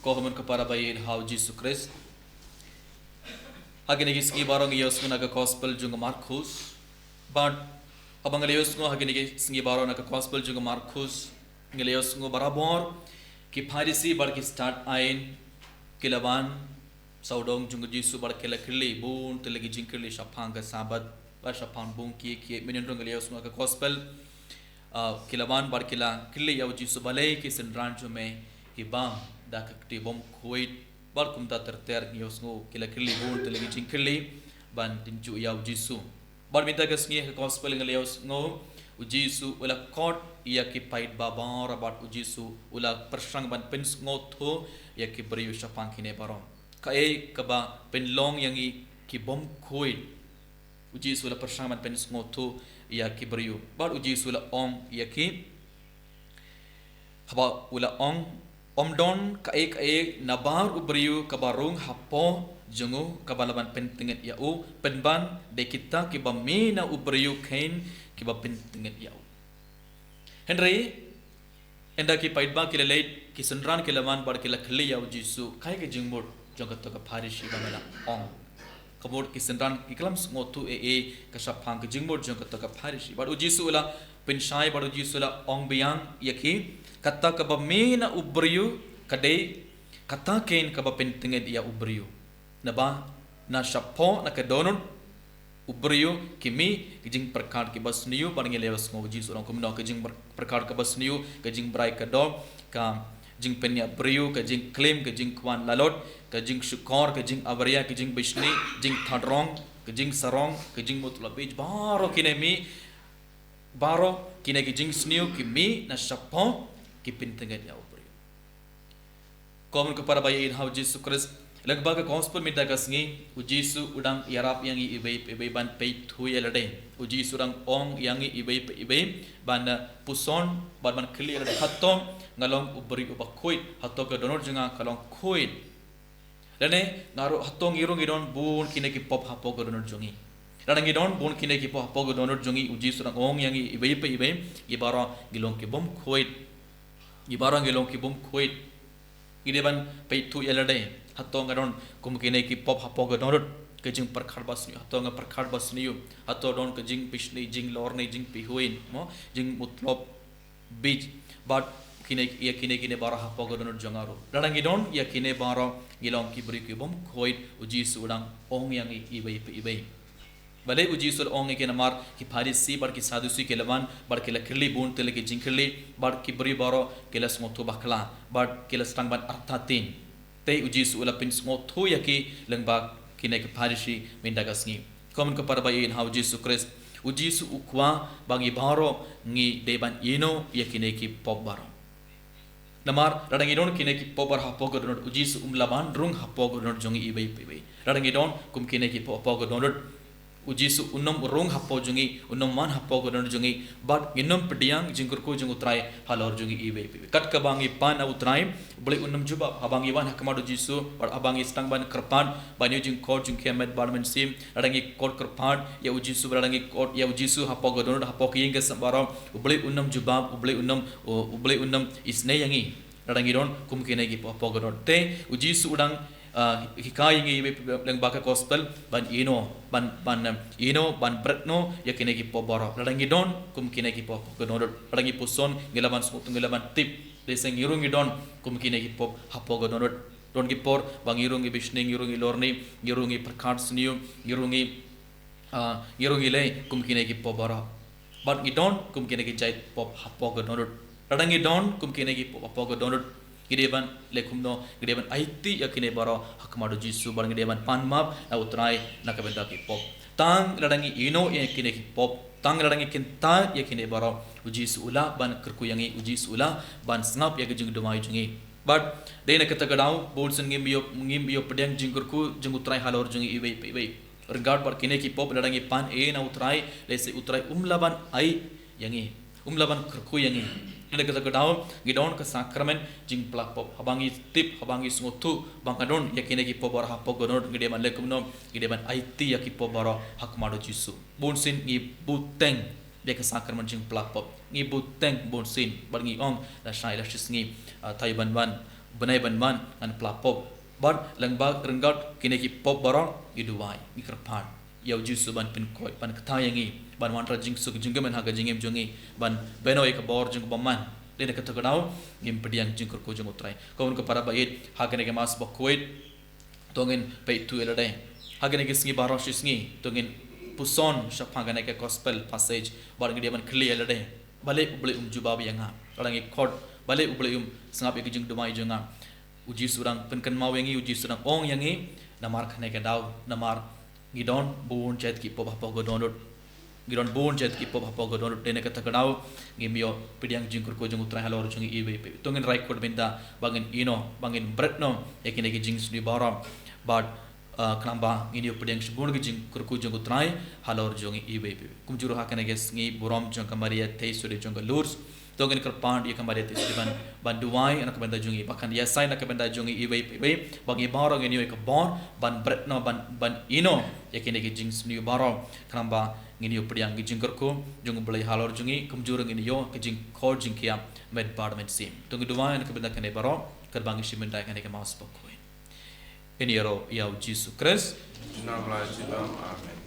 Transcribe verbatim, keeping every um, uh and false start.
Ko hynmen ko para ba ïeit ha u Jisu Khrist. Ha kine ki sngi baroh ngi ïohsngew na ka gospel jong u Markus. Bad haba ngi la ïohsngew ha kine ki sngi baroh na ka gospel jong u Markus, ngi la ïohsngew barabor ki Pharisi bad ki stad aiñ ki la wan sawdong jong u Jisu bad ki la kylli bun tylli ki jingkylli shaphang ka Sabbath bad shaphang bun kiei kiei. Mynhynnin ruh ngi la ïohsngew ha ka gospel, ah, ki la wan bad ki la kylli ïa u Jisu, balei ki synran jong me ki bam da ka kti bym khuid? Bad kumta ter ter ngi ïohsngew ki la kylli bun tylli ki jingkylli ban tynjuh ïa u Jisu. Bad mynta ka sngi ha ka gospel ngi la ïohsngew u Jisu u la khot ïa ki paidbah baroh bad u Jisu u la pyrshang ban pynsngewthuh ïa ki briew shaphang kine baroh. Kaei kaba pynlong ïa ngi ki bym khuid? U Jisu u la pyrshang ban pynsngewthuh ïa ki briew. Bad u Jisu u la ong ïa ki, haba u la ong, ym don kaei kaei nabar u briew kaba rung hapoh jong u kaba lah ban pyntngen ïa u, pynban dei kita kiba mih na u briew kein kiba pyntngen ïa u. Hynrei ynda ki paidbah ki la leit, ki synran ki la wan bad ki la kylli ïa u Jisu, kaei ka jingmut jong kato ka Pharisi ba me la ong? Ka mut ki synran ki khlem sngewthuh ei ei ka shaphang ka jingmut jong kato ka Pharisi. Bad u Jisu u la pynshai bad u Jisu u la ong biang ïa ki, kata kaba mih na u briew ka dei kata kein kaba pyntngen ïa u briew. Naba na shapoh, na ka dohnud u briew ki mih ki jingpyrkhat kiba sniew. Bad ngi la ïohsngew u Jisu u ong kumno: ka jingpyrkhat kaba sniew, ka jingbrai ka doh, ka jingpynïap briew, ka jingklim, ka jingkwah lalot, ka jingshukor, ka jingawaria, ka jingbishni, jingthadrang, ka jingsarong, ka jingmutlop bieit, baroh kine mih, baroh kine ki jingsniew ki mih na shapoh, ki pyntngen ïa u briew. Ko hynmen ko para ba ïeit ha u Jisu Khrist, lyngba ka gospel mynta ka sngi, u Jisu u dang ïarap ïa ngi iwei pa iwei ban peit thuh ïa lade. U Jisu u dang ong ïa ngi iwei pa iwei ban, eh, puson bad ban kylli ïa lade, hato nga long u briew uba khuid? Hato ka dohnud jong nga ka long khuid? Lane nga ruh, hato ngi ruh ngi don bun kine ki pop hapoh ka dohnud jong ngi? Lada ngi don bun kine ki pop hapoh ka dohnud jong ngi, u Jisu u dang ong ïa ngi iwei pa iwei, ngi baroh ngi long ki bym khuid. Ngi baroh ngi long ki bym khuid. Ngi dei ban peit thuh ïa lade, hato nga don kum kine ki pop hapoh ka dohnud? Ka jingpyrkhat ba sniew, hato nga pyrkhat ba sniew? Hato don ka jingbishni, jinglorni, jingpihuin, mo, jingmutlop bieit? Bad kine, ïa kine, kine baroh hapoh ka dohnud jong nga ruh. Lada ngi don ïa kine baroh, ngi long ki briew ki bym khuid, u Jisu u dang ong ïa ngi iwei pa iwei. Balei u Jisu u la ong ïa ki? Namar ki Pharisi bad ki Sadusi ki la wan bad ki la kylli bun tylli ki jingkylli, bad ki briew baroh ki la sngewthuh bakla bad ki la sdang ban artatien. Te u Jisu u la pynsngewthuh ïa ki lyngba kine ki Pharisi mynta ka sngi. Ko hynmen ko para ba ïeit ha u Jisu Khrist, u Jisu u kwah ba ngi baroh ngi dei ban ïehnoh ïa kine ki pop baroh. Namar lada ngi don kine ki pop baroh hapoh ka dohnud, u Jisu um lah ban rung hapoh ka dohnud jong ngi iwei pa iwei. Lada ngi don kum kine ki pop hapoh ka dohnud, u Jisu un ym rung hapoh jong ngi, un ym wan hapoh ka dohnud jong ngi, bad ngin ym pdiang jingkyrkhu jong u Trai halor jong ngi iwei pa iwei. Kat kaba ngi pan ha u Trai, U Blei un ym jubab. Haba ngi wan ha khmat u Jisu bad haba ngi sdang ban kyrpad, ban ïoh jingkhot jong U Khun, U Mynsiem, lada ngi khot kyrpad ïa u Jisu, lada ngi khot ïa u Jisu hapoh ka dohnud, hapoh ka ïing ka sem baroh, U Blei un ym jubab, U Blei un ym, U, U Blei un ym isynei ïa ngi lada ngi don kum kine ki pop hapoh ka dohnud. Te u Jisu u dang, ah, hikai ïa ngi iwei pa iwei lyngba ka gospel ban ïehnoh, ban, ban, em, ïehnoh, ban bret noh ïa kine ki pop baroh. Lada ngi don kum kine ki pop hapoh ka dohnud, lada ngi puson, ngi lah ban sngewthuh, ngi lah ban tip. Lehse ngi ruh ngi don kum kine ki pop hapoh ka dohnud. Don ki por ba ngi ruh ngi bishni, ngi ruh ngi lorni, ngi ruh ngi pyrkhat sniew, ngi ruh ngi, ah, ngi ruh ngi leh kum kine ki pop baroh. Bad ngi don kum kine ki jait pop hapoh ka dohnud. Lada ngi don kum kine ki pop hapoh ka dohnud, ngi dei ban leh kumno? Ngi dei ban aiti ïa kine baroh ha khmat u Jisu bad ngi dei ban pan map na u Trai na ka bynta ki pop. Tang lada ngi ïehnoh ïa kine ki pop, tang lada ngi kyntait ïa kine baroh, u Jisu u lah ban kyrkhu ïa ngi, u Jisu u lah ban sngap ïa ka jingduwai jong ngi. Bad dei na kata ka daw, bunsien ngim ïoh, ngim ïoh pdiang jingkyrkhu jong u Trai halor jong ngi iwei pa iwei. Ryngkat bad kine ki pop, lada ngi pan ei na u Trai, lehse u Trai um lah ban ai ïa ngi, um lah ban kyrkhu ïa ngi. Dei na kata ka daw ngi don ka sakramen jingpla pop. Haba ngi tip, haba ngi sngewthuh ba nga don ïa kine ki pop baroh hapoh ka dohnud, ngi dei ban leh kumno? Ngi dei ban aiti ïa ki pop baroh ha khmat u Jisu. Bunsien ngi bteng ïa ka sakramen jingpla pop. Ngi bteng bunsien bad ngi ong, lashai lashisngi, ah, tharai ban wan, bnai ban wan ngan pla pop. Bad lyngba ryngkat kine ki pop baroh ngi duwai, ngi kyrpad ïa u Jisu ban pynkoit, ban kta ïa ngi, ban wanrah jingsuk jingkmen ha ka jingim jong ngi, ban bynrap ïa ka bor jong u bymman. Dei na kata ka daw ngin pdiang jingkyrkhu jong u Trai. Ko bynta ko para baieit, ha kane ka Mass bakhuid to ngin peit tu ïa lade. Ha kane ka sngi baroh shi sngi to ngin puson shaphang kane ka gospel passage, bad ngin ïa ban kylli ïa lade, balei U Blei um jubab ïa nga? Lada ngi khot, balei U Blei um sngap ïa ka jingduwai jong nga? U Jisu u dang pynkynmaw ïa ngi, u Jisu u dang ong ïa ngi, namar kane ka daw, namar ngi don bun jait ki pop hapoh ka dohnud. Ngi don bun jait ki pop hapoh ka dohnud. Dei na kata ka daw ngim ïoh pdiang jingkyrkhu jong u Trai halor jong ngi iwei pa iwei. To ngin rai kut bynta ba ngin ïehnoh, ba ngin bret noh ïa kine ki jingsniew baroh. Bad, uh, khnang ba ngin ïoh pdiang shibun ki jingkyrkhu jong u Trai halor jong ngi iwei pa iwei. Kumjuh ruh ha kane ka sngi burom jong ka Maria Theisotti jong ka Lourdes, to ngin kyrpad ïa ka Maria Theisotti ban, ban duwai na ka bynta jong ngi, ba kan ïasaid na ka bynta jong ngi iwei pa iwei, ba ngi baroh ngin ïoh ïa ka bor ban bret noh, ban, ban ïehnoh ïa kine ki jingsniew baroh, khnang ba ngin ïoh pdiang ki jingkyrkhu jong u Blei halor jong ngi, kumjuh ruh ngin ïoh ka jingkhor jingkhiah met bad met sien. To ngi duwai na ka bynta kane baroh, katba ngi shim bynta ïa kane ka Mass bakhuid. Ngin ïaroh ïa u Jisu Khrist. Junom la junom. Amen.